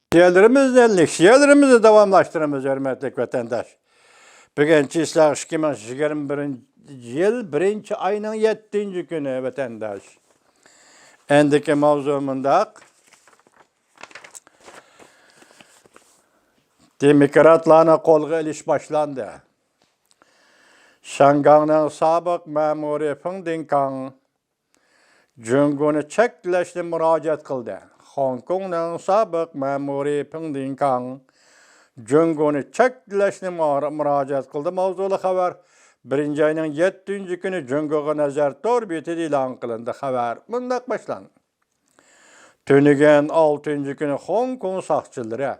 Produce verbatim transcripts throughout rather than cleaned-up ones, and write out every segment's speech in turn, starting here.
لېكسىيەلىرىمىزنى، لېكسىيەلىرىمىزنى داۋاملاشتۇرىمىز، ھۆرمەتلىك ۋەتەنداش. بۈگۈن چىسلاق ئىككى مىڭ يىگىرمە بىرىنچى يىل بىرىنچى ئاينىڭ يەتتىنچى كۈنى، ۋەتەنداش. ئەندىكى ماۋزۇ مۇنداق. دېموكراتلارنى قولغا ئېلىش باشلاندى. شياڭگاڭنىڭ سابىق مەمۇرى فېڭ دىڭكاڭ جۇڭگونى چەكلەشنى مۇراجىئەت قىلدى. خوڭكوڭنىڭ سابىق مەمۇرى فېڭ دىڭكاڭ جۇڭگونى چەكلەشنى مۇرا-، مۇراجىئەت قىلدى. ماۋزۇلۇق خەۋەر بىرىنچى ئاينىڭ يەتتىنچى كۈنى جۇڭگوغا نەزەر تور بېتىدە ئېلان قىلىندى. خەۋەر مۇنداق باشلاندى. تۈنۈگۈن ئالتىنچى كۈنى خوڭكوڭ ساقچىلىرى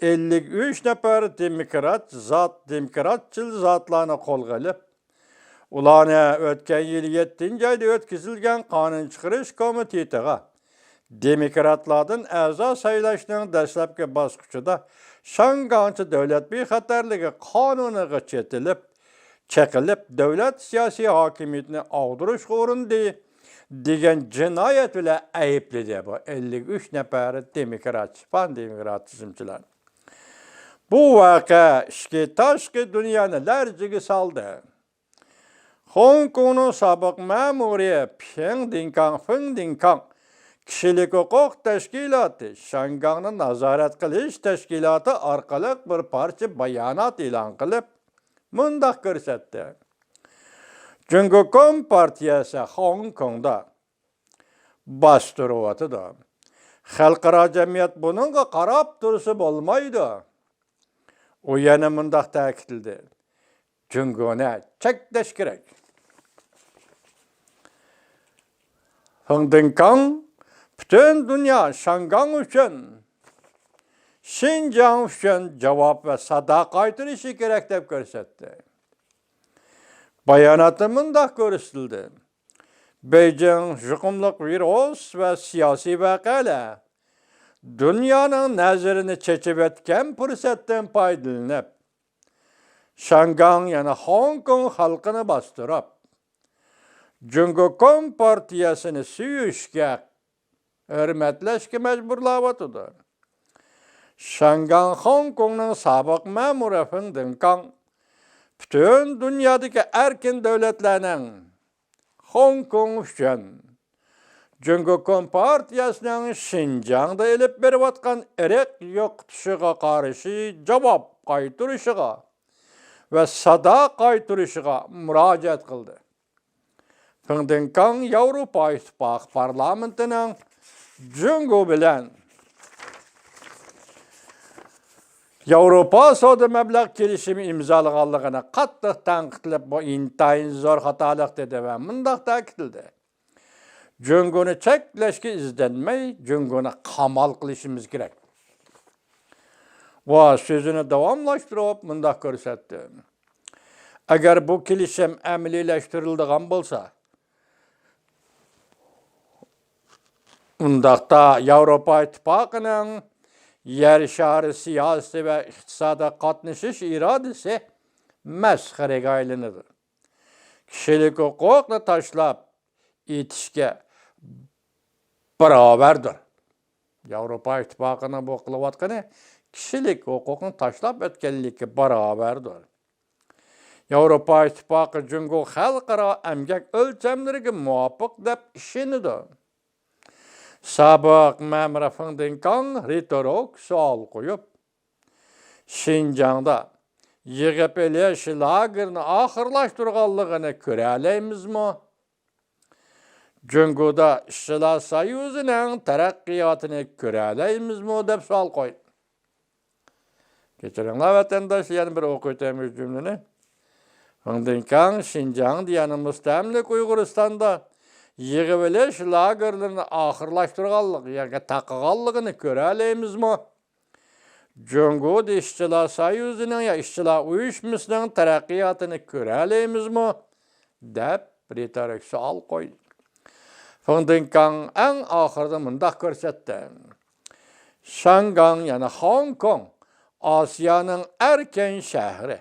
ئەللىك ئۈچ نەپەر دېموكرات زات، دېموكراتچىل زاتلارنى قولغا ئېلىپ، ئۇلارنى ئۆتكەن يىل يەتتىنچى ئايدا ئۆتكۈزۈلگەن قانۇن چىقىرىش كومىتېتىغا دېموكراتلاردىن ئەزا سايلاشنىڭ دەسلەپكى باسقۇچىدا شياڭگاڭچە دۆلەت بىخەتەرلىكى قانۇنىغا چېتىلىپ، چېقىلىپ، دۆلەت سىياسىي ھاكىمىيىتىنى ئاغدۇرۇشقا ئۇرۇندى، دېگەن جىنايەت بىلەن ئەيىبلىدى بۇ ئەللىك ئۈچ نەپەر دېموكراتچى، پان دېموكراتىزمچىلار. بۇ ۋەقە ئىچكى تاشقى دۇنيانى لەرزىگە سالدى. خوڭكوڭنىڭ سابىق مەمۇرى پيېڭ دىڭكاڭ، فېڭ دىڭكاڭ كىشىلىك ھوقۇق تەشكىلاتى شياڭگاڭنى نازارەت قىلىش تەشكىلاتى ئارقىلىق بىر پارچە بايانات ئېلان قىلىپ، مۇنداق كۆرسەتتى. جۇڭگو كومپارتىيەسى خوڭكوڭدا باستۇرۇۋاتىدۇ. خەلقئارا جەمئىيەت بۇنىڭغا قاراپ تۇرسا بولمايدۇ. ئۇ يەنە مۇنداق تەكىتلىدى. جۇڭگونى چەكلەش كېرەك. فېڭ دىڭكاڭ پۈتۈن دۇنيا شياڭگاڭ ئۈچۈن، شىنجاڭ ئۈچۈن جاۋاب ۋە سادا قايتۇرۇشى كېرەك دەپ كۆرسەتتى. باياناتتا مۇنداق كۆرسىتىلدى. بېيجىڭ يۇقۇملۇق ۋىرۇس ۋە سىياسىي ۋەقەلەر دۇنيانىڭ نەزىرىنى چېچىۋەتكەن پۇرسەتتىن پايدىلىنىپ، شياڭگاڭ يەنە خوڭكوڭ خەلقىنى باستۇرۇپ، جۇڭگو كومپارتىيەسىنى سۆيۈشكە، ھۆرمەتلەشكە مەجبۇرلاۋاتىدۇ. شياڭگاڭ خوڭكوڭنىڭ سابىق مەمۇرى فېڭ دىڭكاڭ پۈتۈن دۇنيادىكى ئەركىن دۆلەتلەرنىڭ خوڭكوڭ ئۈچۈن جۇڭگو كومپارتىيەسىنىڭ شىنجاڭدا ئېلىپ بېرىۋاتقان ئىرق يوقىتىشىغا قارشى جاۋاب قايتۇرۇشىغا ۋە سادا قايتۇرۇشىغا مۇراجىئەت قىلدى. فېڭ دىڭكاڭ ياۋروپا ئىتتىپاقى پارلامېنتىنىڭ جۇڭگو بىلەن ياۋروپا سودا مەبلەغ كېلىشىمى ئىمزالىغانلىقىنى قاتتىق تەنقىدلەپ، بۇ ئىنتايىن زور خاتالىق دېدى ۋە مۇنداق تەكىتلىدى. جۇڭگونى چەكلەشكە ئىزدەنمەي، جۇڭگونى قامال قىلىشىمىز كېرەك. ۋا سۆزىنى داۋاملاشتۇرۇپ مۇنداق كۆرسەتتى. ئەگەر بۇ كېلىشىم ئەمەلىيلەشتۈرۈلىدىغان بولسا، ئۇنداقتا ياۋروپا ئىتتىپاقىنىڭ يەر شارى سىياسىتى ۋە ئىقتىسادىي قاتنىشىش ئىرادىسى مەسخىرىگە ئايلىنىدۇ. كىشىلىك ھوقۇقنى تاشلاپ ئېتىشكە باراۋەردۇر. ياۋروپا ئىتتىپاقىنىڭ بۇ قىلىۋاتقىنى كىشىلىك ھوقۇقنى تاشلاپ ئۆتكەنلىككە باراۋەردۇر. ياۋروپا ئىتتىپاقى جۇڭگو خەلقئارا ئەمگەك ئۆلچەملىرىگە مۇۋاپىق دەپ ئىشىنىدۇ. سابىق مەمۇر فېڭ دىڭكاڭ رېتورىك سوئال قويۇپ، شىنجاڭدا يىغىپ ئېلىش لاگېرىنى ئاخىرلاشتۇرغانلىقىنى كۆرەلەيمىزمۇ؟ جۇڭگودا ئىشچىلار سويۇزىنىڭ تەرەققىياتىنى كۆرەلەيمىزمۇ دەپ سوئال قويدى. كەچۈرۈڭلار ۋەتەنداشلار، يەنە بىر ئوقۇۋېتەي مۇشۇ جۈملىنى. فېڭ دىڭكاڭ شىنجاڭدا، يەنى مۇستەملىكە ئۇيغۇرىستاندا يىغىۋېلىش لاگېرلىرىنى ئاخىرلاشتۇرغانلىقى ياكى تاقىغانلىقىنى كۆرەلەيمىزمۇ؟ جۇڭگودا ئىشچىلار سويۇزىنىڭ يا ئىشچىلار ئۇيۇشمىسىنىڭ تەرەققىياتىنى كۆرەلەيمىزمۇ؟ دەپ رېتورىك سوئال قويدى. فېڭ دىڭكاڭ ئەڭ ئاخىرىدا مۇنداق كۆرسەتتى. شياڭگاڭ، يەنى خوڭكوڭ، ئاسىيانىڭ ئەركىن شەھىرى.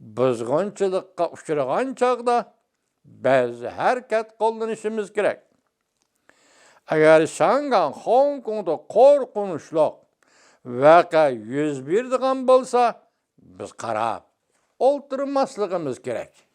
بۇزغۇنچىلىققا ئۇچرىغان چاغدا بەزى ھەرىكەت قوللىنىشىمىز كېرەك. ئەگەر شياڭگاڭ خوڭكوڭدا قورقۇنچلۇق ۋەقە يۈز بېرىدىغان بولسا، بىز قاراپ ئولتۇرماسلىقىمىز كېرەك.